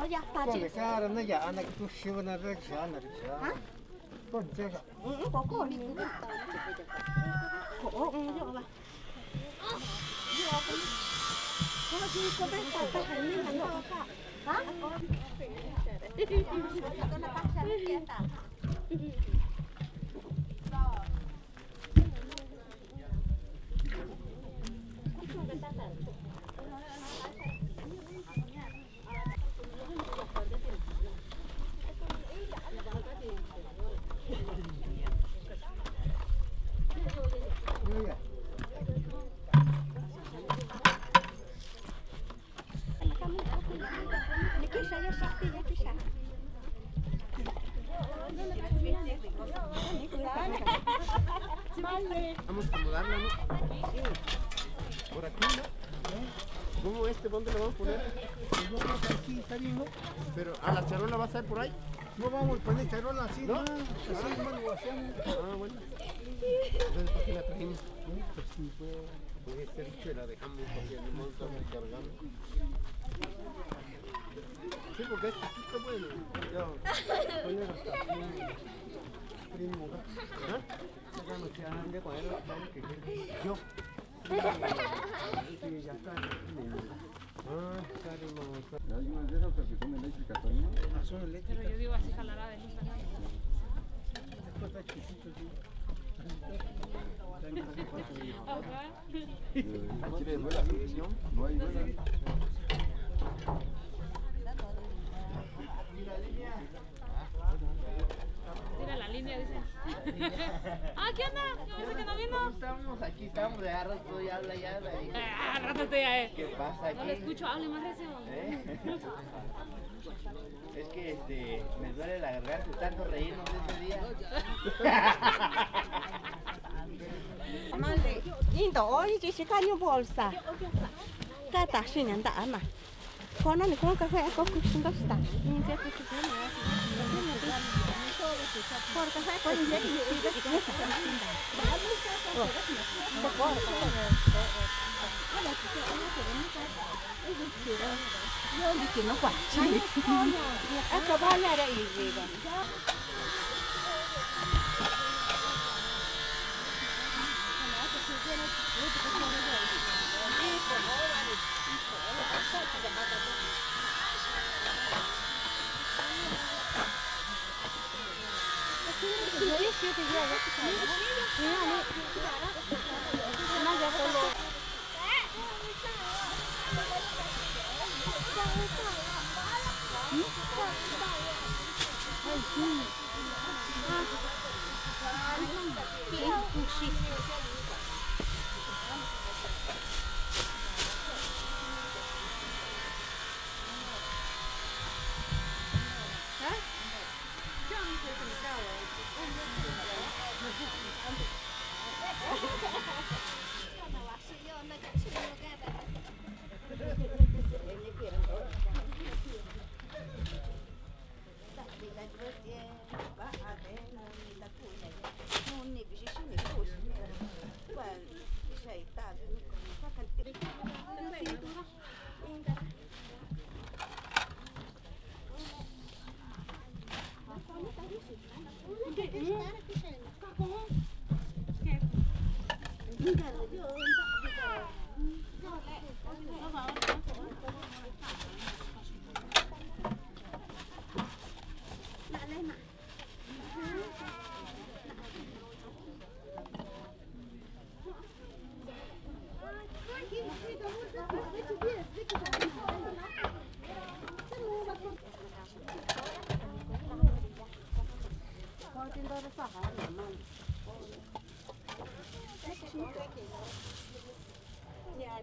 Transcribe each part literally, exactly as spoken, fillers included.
Yata chi. Kuanka saa ra na yaa na kutuxi va na ra xaa na ra xaa. Ha? Kuanka saa ra. Mm, mm, ko ko ni. Ko, mm, yo va. Yo va. Ko si ko ve ta ta ni na yo va. Ha? Vamos a acomodarla, ¿no? Por aquí, ¿no? ¿Cómo este? ¿Dónde lo vamos a poner? Pues yo creo que aquí está bien, ¿no? Pero a la charola va a ser por ahí. No vamos a poner charola así, ¿no? No, así, hermano, lo hacemos. Ah, bueno. Entonces, ¿para qué la trajimos? Sí, pues sí, pues. Puede ser que la dejamos porque no estamos cargando. Sí, porque es chiquito, bueno. Ya, poner hasta aquí. Primo, ¿ah? Ya no se ande con él, ¿no? Que yo. Sí, ya está. Ah, está, hermano, está. Hay unas de esas que son eléctricas también, ¿no? Ah, son eléctricas. Pero yo digo así, jalará de luz acá. Esto está chiquito, sí. Ajá. ¿Quiere ver la solución? No hay buena. Tira la línea, dice. Ah, ¿qué onda? Yo pensé que no vino. ¿Cómo estamos? Aquí estamos, de a rato ya habla, ya habla. Ah, rato te ya, eh. ¿Qué pasa aquí? No le escucho, hable más recio. ¿Eh? Es que, este, me duele la garganta de tanto reírnos de ese día. Mande, indo, oye, chichi, caño bolsa. Cata, sí, anda, ama. Kona ni kona café, ko kuxi nto xita. Inche kuxi. Por café, ko inche kuxi. Yo, ni que no guachi. Acá vaya a ir, digo.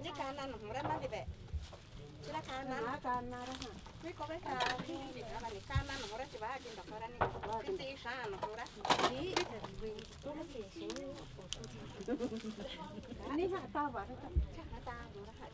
Ni kana nujura mali ve. Chila kana. Ah, kana ra ha. Ni ko ve ka, ni kana nujura chi va ki ndokora ni. Ki si sa nujura. Ni ha ta va ra. Cha ha ta nujura ha.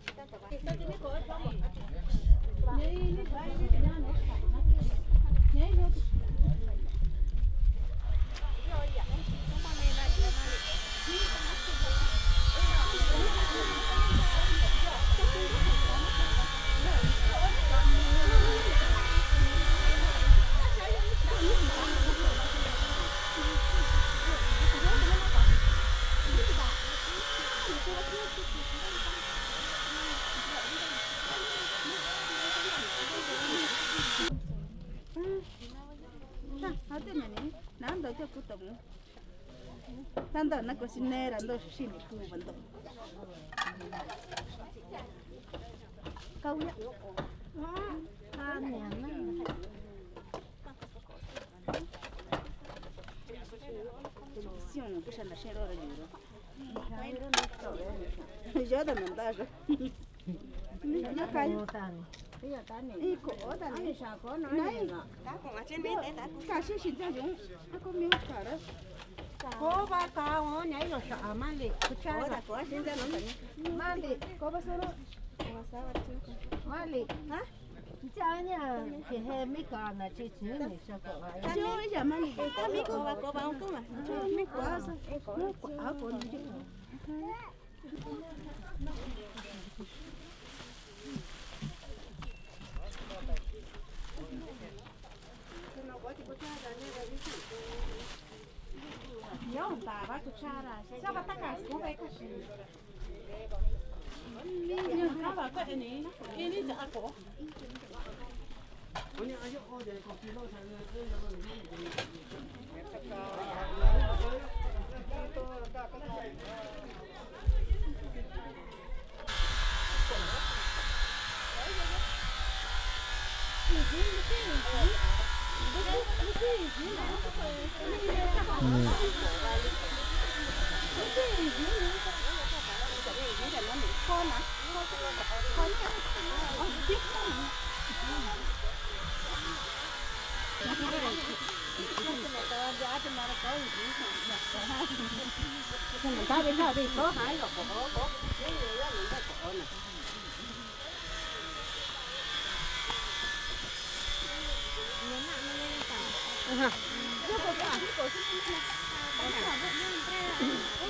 Ta, a te nani, na ndo te kuto mu. Ta ndo na cocinera ndo xixi ni kuva ndo. Kauya. Televisión, kuxa na xero ra yuro. Yo da mandar. Yo kai. Iko, dani. Nai. Kaxi xincha yung. Ako mi kara. Ko va ka o, nai lo sa, mali. Kuchara. Mali. Ko va solo. Mali. Ha? Chanya, ke he mi ka na chi chi ni sa ko. Yo ya mali. Ko va, ko va, ko va. Mi ko sa. Ko ako ni.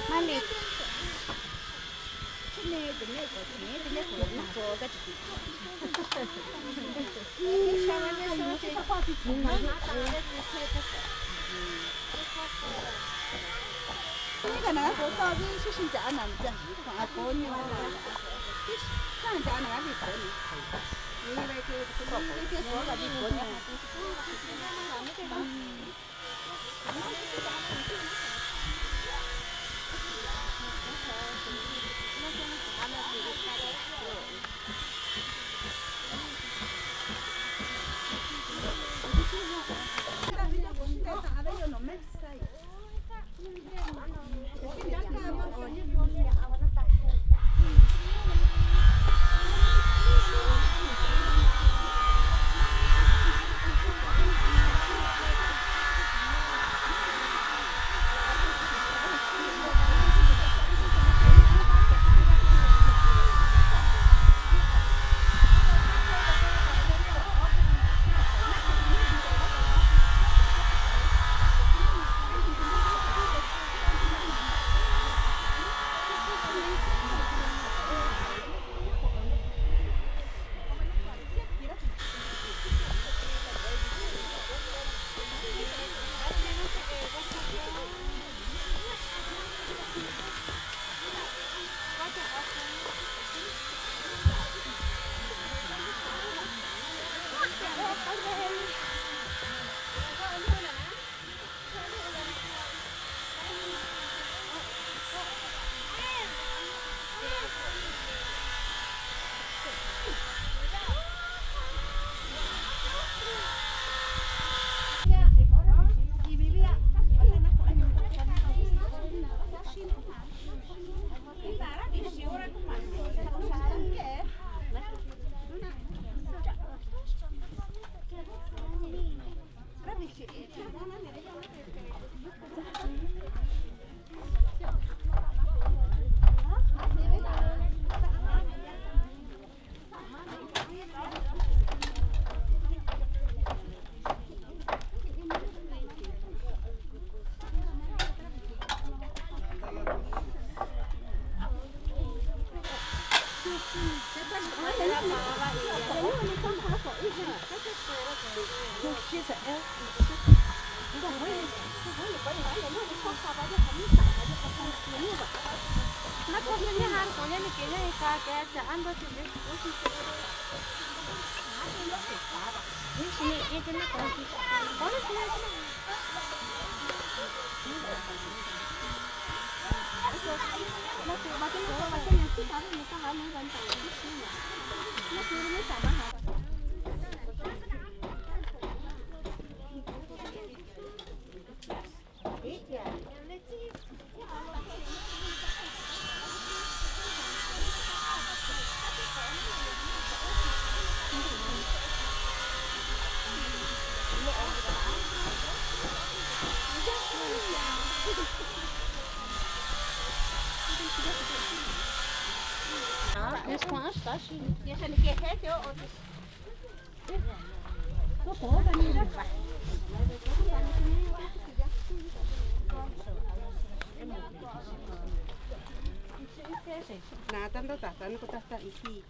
Mami. Na tanta tata ni kutata iti.